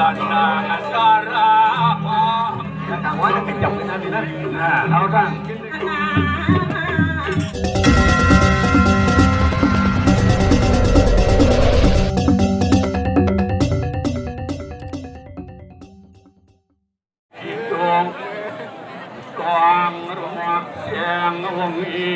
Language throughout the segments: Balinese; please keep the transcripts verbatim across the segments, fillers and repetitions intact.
Nah, nah, nah. Itu kang rumak sing wengi.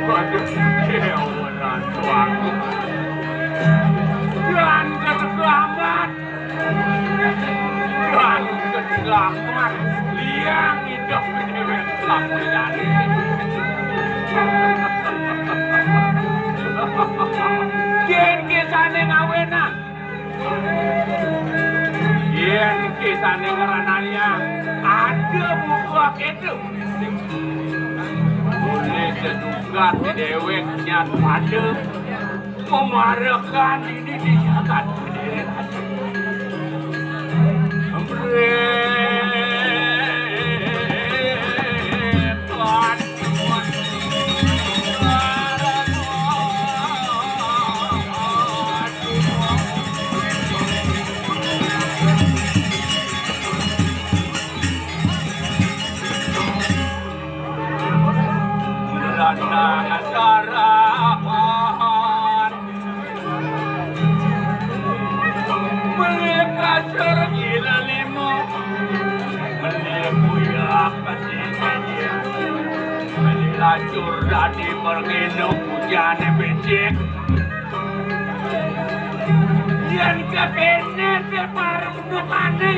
Waduh, ya Allah, Ratu aku. Dan keterlambat. Dan keterlambat. Liang hidup ini laku dari. Yen kisane ngawenan. Yen kisane ngranaya ada buka kedu. Boleh sedugat di dewek nyat pada memarekan ini di jagat kediri. Bre. Lanang sarapan. Mele kasar gila lima. Mele kuya kasih kaya. Mele lacur dadi mergino pujane becek. Yen kepene te parem nukane.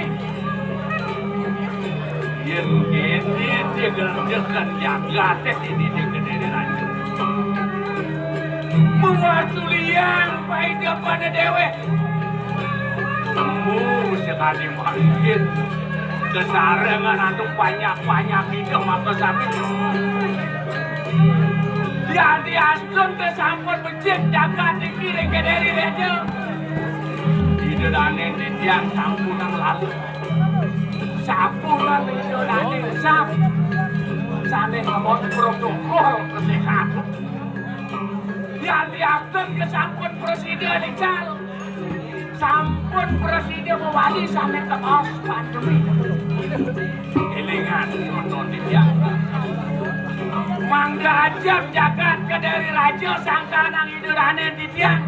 Yen kene te gerdekan jagate ini dia kediri lanjut. Mewakili yang paidepane dewek. Tembus Kadi mangkin kesarengan anu banyak-banyak idup maka sami. Yadi astun kesampun becik jagat niki ring Kediri Raja. Ida dane titiang sampunang lalu. Sampunang ida dane sap. Sane ngemot protokol kesehatan. Yadi astun kesampun presiden ical. Sampun prasida mawali sane kabaos pandemi. Elingan semeton titiang. Mangda ajab jagat Kediri Raja sangkanang Ida Dane titiang.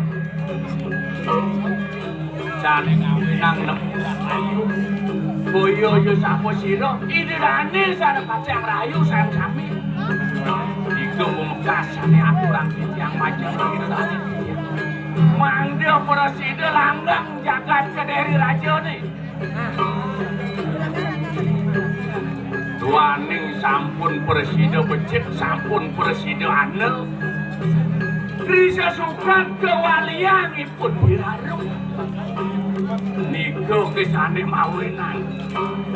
Sane ngawinang nemu rahayu. Boya ya sapa sira, Ida Dane sane pacang rahayu sareng sami. Iku pamekas sane aturang titiang majeng Ida Dane titiang. Mangda prasida langgeng jagat Kediri Rajane. Duaning sampun prasida becik, sampun prasida andel. Krisa sukan kewalianipun wiraru. Nika kisane mawinan.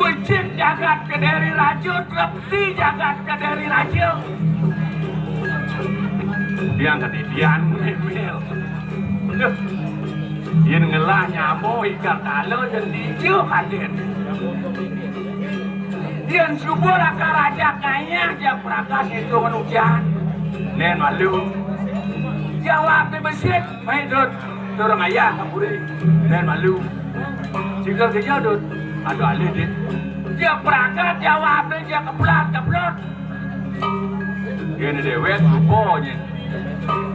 Becik jagat Kediri Raja, trepti jagat Kediri Raja. Tiang kadidian ngemil. Duh. Yen ngelah nyama ikan tala yen dija kaden. Yen suba lakar ajak ngayah jak prakas itu menujan. Nen malu. Jawab di besit, mai dut. Turun ayah kapuri. Nen malu. Sigar kerja dut. Ada alih dit. Dia prakat jawab dia keplot-keplot. Yen dewek suba nyen.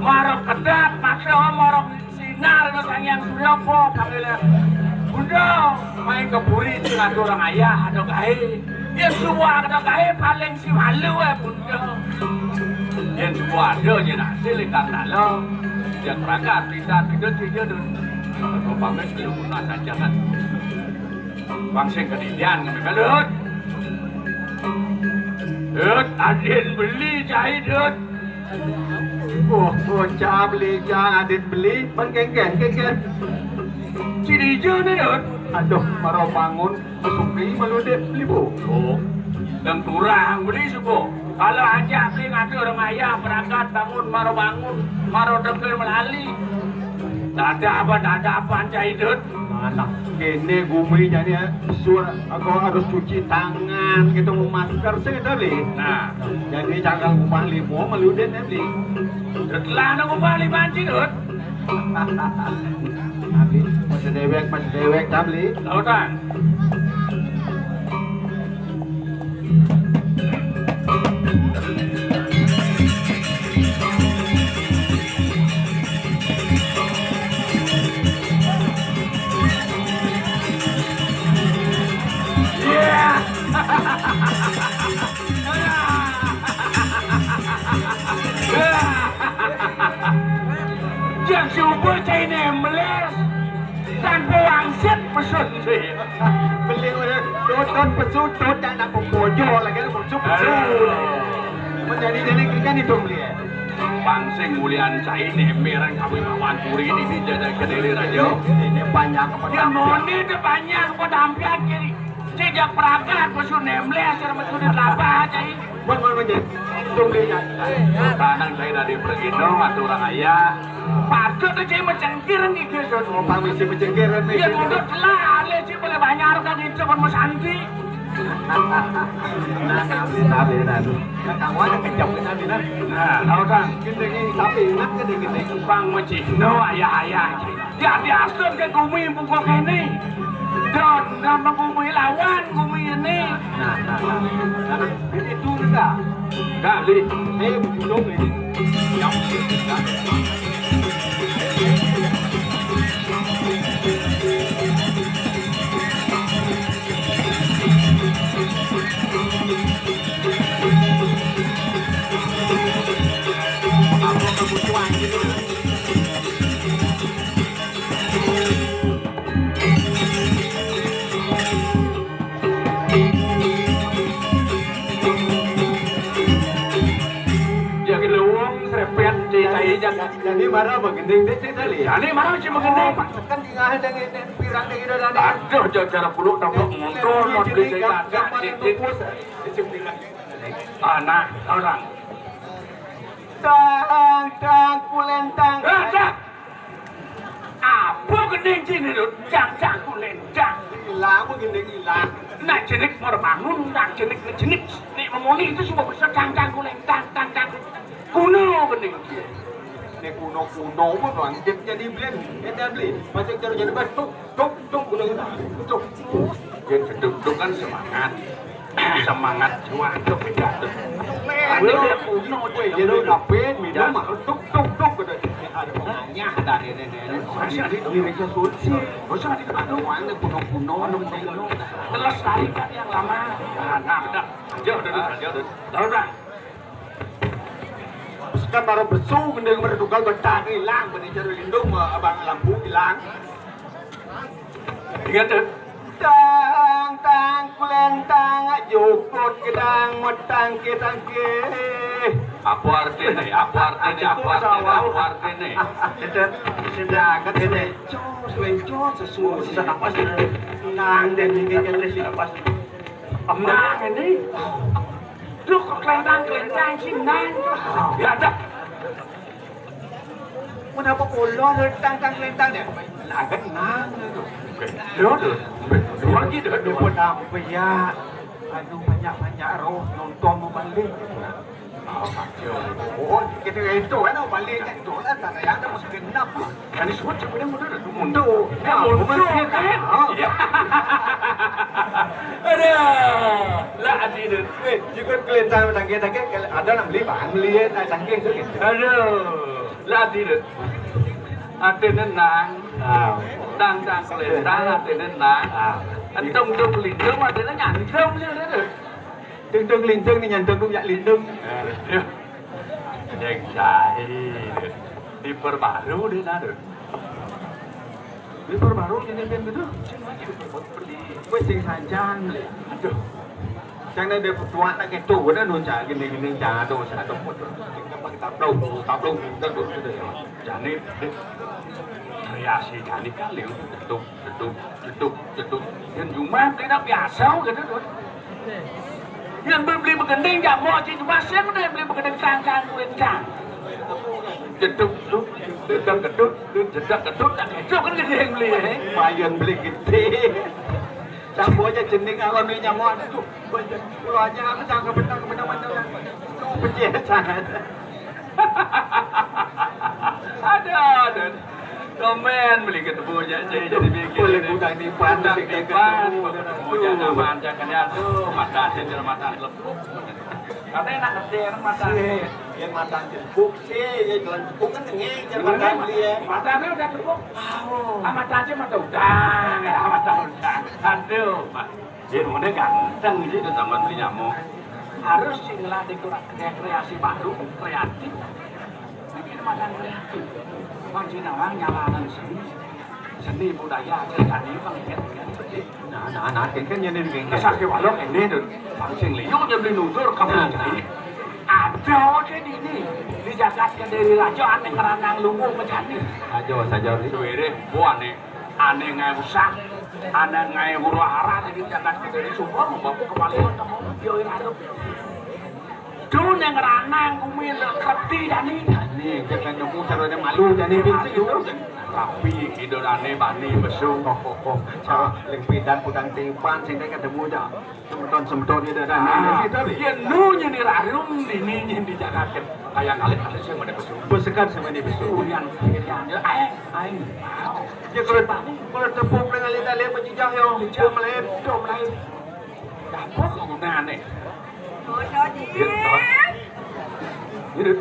Marok kedat, maksa marok sinar no Sang Hyang Surya apa panggilnya. Bunda, main ke puri sing ada orang ayah, ada gae. Yen suba ada gae paling si malu eh, Bunda. Yen suba ada nyen hasil ikan dalam. Yen pragat, pindah, pindah, pindah, pindah. Kau pamit, belum pernah sajangan. Bang sing kadidian ngambil belut. Dut, adin beli cai, Dut. Oh, oh, cai beli, cai adin beli, pan kengken, kengken. Sini je ni, Dut. Aduh, maro bangun, kesupi malu dek beli bu. Oh, dan kurang beli suku. Kalau aja beli ngatur orang ayah berangkat bangun, maro bangun, maro dengkel melali. Dada apa, dada apa, cai, Dut? Nah, nah, kene gumi jani, eh, sur, aku harus cuci tangan, gitu, mau masker, sih, gitu, Bli. Nah. Jadi, cangkal kumpah limo, meludin, ya, Bli. Setelah nang kumpah lima, Ci, Dut. Nah, Bli, masih dewek, masih dewek, dah, Bli. Lautan. Yang subuh cai nemeles. Tanpa wangsit pesun sih. Beli udah tutut pesu tut dan nak pembojo lagi ada pesu pesu. Menjadi jadi ikan itu beli ya. Pangsing mulian cai nemeran kami mawan puri ini di jaga Kediri Raja. Ini banyak apa? Yang moni itu banyak apa dampingan kiri. Tidak peragat pesu nembles cara metu di kelapa aja ini. Buat mana aja? Itu beli ya. Tanang saya dari Pergino atau orang ayah. Patut aja mencengkir nih, Gus. Oh, pamisi mencengkir nih. Iya, kudu telah, ale sih boleh banyak kan itu kan mau santi. Nah, tapi, tapi, nah, nah, kamu ada kejam kita, Bina. Nah, tahu kan? Kita ini tapi ingat gede-gede. Bang Mecino, ayah-ayah. Dia diatur ke gumi buka kene. Dan nama gumi lawan gumi ini. Nah, nah, nah. Nah, nah. Ini dulu dah. Dah, Li. Eh, belum ini. Yang Jagi luwung srepet di tai jagi Jani marah begending dek cerita li. Jani marah cuma begending. Paksakan tinggal dengan pirang dengan dana. Aduh, jajar puluk tampuk mundur, non beli saya. Anak orang. Tang, tang, kulentang. Eh, dah. Apa gending sini tu? Tang, tang, kulentang. Hilang, apa gending hilang? Nak jenik mau bangun, nak jenik, nak jenik. Nek memuni itu semua bisa tang, tang, kulentang, tang, tang. Kuno gending dia. Nek kuno-kuno pun bangkit jadi blin. Kita blin. Masih terus jadi batu. Duk, duk, udah, udah. Duk. Dia duk, duk kan semangat. Semangat juang duk, duk. Ada dia kuno, dia duk, duk, duk, duk, duk, duk, ada orangnya, ada ini, ini, ini. Masih ada di Indonesia suci. Masih ada di mana, kuno-kuno, kuno-kuno. Melestarikan yang lama. Nah, nah, udah. Aja, udah, udah, aja, udah. Udah, udah. Sekarang baru besu, gending bertukar, betah hilang, benda jarum lindung, abang lampu hilang. Ingat tu? Tang, tang, kulentang, jukut gedang, metang ke tangke. Apa arti ni? Apa arti ni? Apa arti ni? Apa arti ni? Itu, sudah, kata dia. Cus, lencos, sesuai. Susah napas. Nang, dia ni, dia ni, susah napas. Nang ini. Lu kok kelentang-kelentang sih, Nang? Ya dah. Kenapa kolor tang-tang-kelentang dia? Lagan Nang tu. Lu tu. Dua gitu. Lu pun apa ya? Anu, banyak-banyak roh nonton mau balik. Oh, kita itu kan balik kan tu lah, tak payah ada masuk genap. Kan disebut sebenarnya mundur tu mundur. Ya, mundur kan? Ya. Ada. Lah, adi tu. Eh, juga kelentang tangkis-tangkis, ada nak beli bahan beli, eh, nak tangkis tu. Aduh. Lah, adi tu. Ada nenang. Ah. Tang, tang, kelentang, ada nenang. Ah. Entong tu kelintang, ada nenang. Entong je ada tu. Deng, deng, lindung ni, nyandung, yak lindung. Ya. Yang jahil. Diperbaru dia nak tu. Diperbaru dia ni gitu. Weh, sing sanjang. Aduh. Jangan ada tuan nak gitu, kena nunca gini-gini, jangan ada usah ada pun. Taplung, taplung, taplung, gitu ya. Jani, kreasi jani kan liu, gitu. Jeduk, jeduk, jeduk. Yang cuma tidak biasa gitu tu. Yang beli, beli begending, jak mau cik cuma siang dah beli begending kangkang kulit kang. Jeduk, jeduk, jeduk, jeduk, jeduk, jeduk, tak jeduk kan gending beli, eh. Mayan beli gede. Campur aja jening alam ni nyawa tu. Pulau aja aku tak kebenar, kebenar, kebenar. Pecah sangat. Ada, ada. Komen beli ketemu je, je jadi mikir. Boleh budak ni pan, budak ni pan, ketemu je nama anjak kan ya tu, mata je je mata lepuk. Katanya nak ngetir mata. Yang mata lepuk sih, yang jalan lepuk kan tengah, jangan mata beli ya. Mata ni udah lepuk. Ah, mata je mata udang, ya, mata udang. Aduh, Pak. Dia mana ganteng je tu zaman beli nyamuk. Harus sih ngelatih kurang kreasi baru, kreatif. Bikin makan kreatif. Bang Cina orang nyalanan seni, seni budaya aja jadi bang. Nah, nah, nah, kan, kan jadi bikin. Sakit walau ini tu. Bang sing liu dia beli nutur kamu. Ada aja di ini. Di jagat Kediri Raja aneh ngeranang lumbung macam ni. Aja saja ni. Suwirih, buah ni. Ane ngae usah, ane ngae huru-hara jadi jagat kita ini semua bapak kembali untuk dia yang ada. Dun yang ranang kumi le kerti jani. Ni kita nemu caranya malu jani bisi itu. Tapi hidup ane bani besung kok kok kok. Cara lempidan putang tipan sehingga ketemu dah. Semeton-semeton dia dah. Nah, kita dia nu nyeni rarum dini nyeni jagat. Kayak ngalih ada sih mana besung. Besekat sama ni besung. Yang yang ae ae. Ya kalau tak, kalau tepuk dengan lidah-lidah pejijah ya, dia melain, dia melain. Dapur gunane. Ini.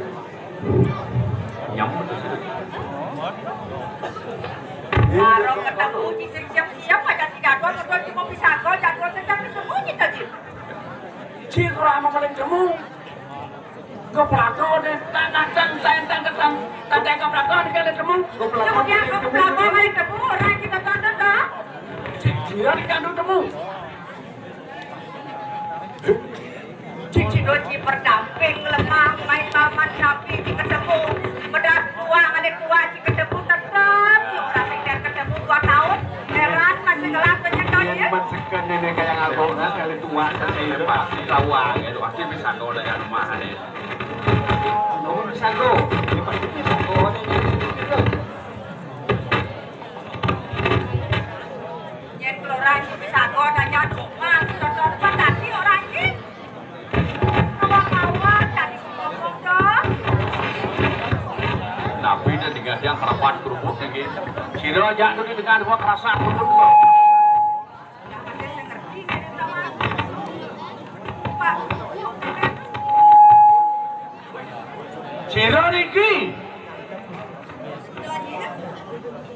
Nyam tu sih. Baru ketemu di siap-siap aja tidak ada, betul cuma bisa kau jago tetap ketemu kita je. Cik ramah paling temu. Keplaga ni, tak datang, tak datang, tak datang, tak datang keplaga ni kalau temu. Keplaga paling temu. Keplaga paling temu, orang kita tak ada dah. Cik, dia di kantor temu. Cik, cik. Doji berdamping lemah, main taman sapi di ketemu. Bedah tua, Seken ini kayak ngabok, nah, kali tua, kali pasti lawa, gitu. Pasti bisa kau dengan rumah ini. Nomor bisa kau, ini pasti bisa kau. Yen kelurahan iki bisa kok ada nyaduk, Mas. Cocok apa tadi orang iki? Kawan-kawan, tadi ngomong dong. Tapi dia tinggal yang kerapat kerupuk iki. Sira jak tu di tengah dua kerasa kerupuk tu. Pak. Sira niki.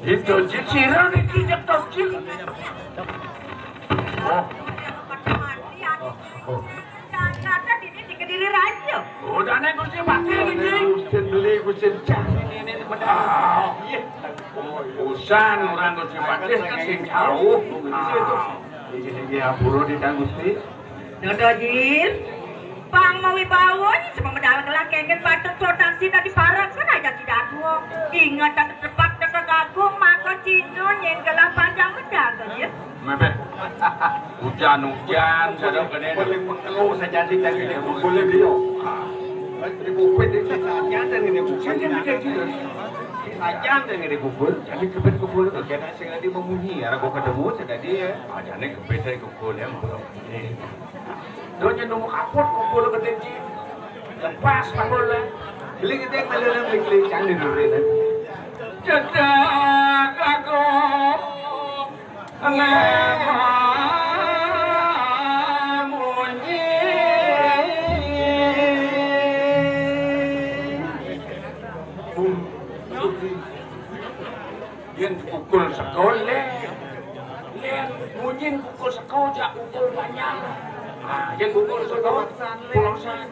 Itu sira niki nyetok. Oh. Oh. Ternyata ini di Kediri Raja. Udah nek Gusti Patih iki. Gusti beli, Gusti cah ini, ini bener. Ah. Iya. Usan orang Gusti Patih kan sing jauh. Ah. Iya, iya, pura di Kang Gusti. Dodo Jil, pang mau wibawa ni sebab medal kelak kengken batuk sotak si tadi parak kan aja tidak dua. Ingat tak terdepak tetap agung maka Cina nyen gelah panjang medal tu Jil. Mepet. Hujan-hujan, sadar kena. Boleh mengkeluh saja di kaki dia, boleh dia. Ah. Di bukit dia saja dan ini bukit. Saja dia. Saja dan ini bukit. Jadi kebet kumpul tu kena sekali memunyi. Arah kau ketemu sekali ya. Ah, jadi kebet saya kumpul ya. Donya nemu kaput kumpul ke tinggi. Lepas kumpul lah. Beli kita yang malu dan beli keliling di dulu lah. Cedak aku. Yen pukul seko, Len. Len, munyin pukul seko, jak pukul banyak. Ah, yen pukul seko, pulang sana.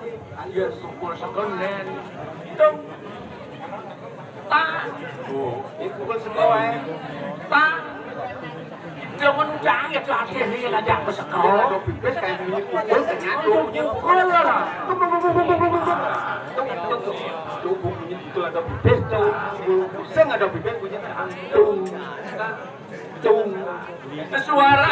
Yen pukul seko, Len. Tung. Tang. Oh, ini pukul seko, eh. Tang. Dia pun udah ya, tuh, akhirnya ngajak ke sekolah. Ada pipis kayak bunyi pukul, ternyata bunyi pukul lah. Tung, tung, tung. Tuh, bunyi pukul ada pipis, tuh. Pusing ada pipis, bunyi tung, tung. Suarane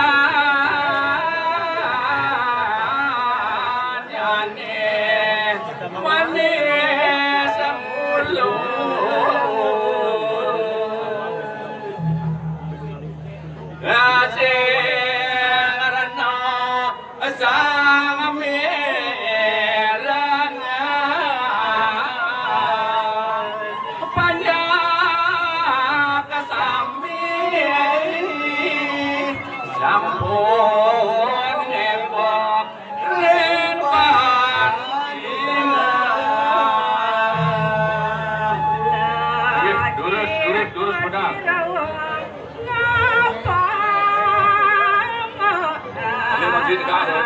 manis sepuluh. Sing rena sang mireng panjak sami sampun nembok ring panjina. Nggih, durus, durus, durus, medal. Ini masih tegak, ya.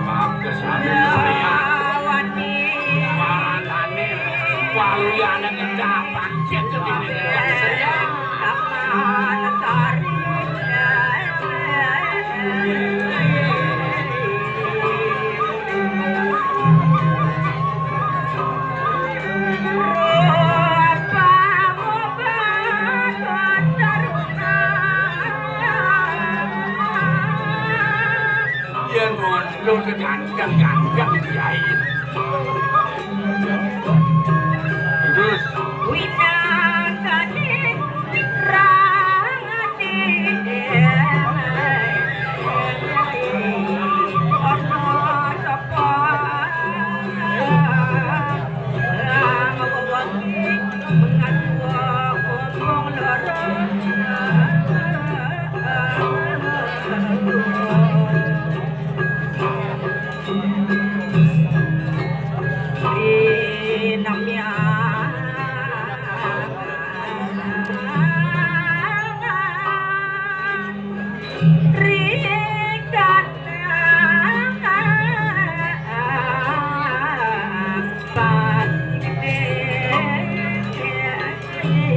Bagus, amin, Surya. Warnane, waluyane kedapan, cek kediri, Surya. Yen mondok ganteng-ganteng kiai. Terus.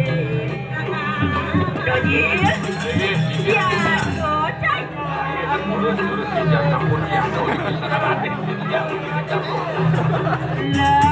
Iya, iya, iya.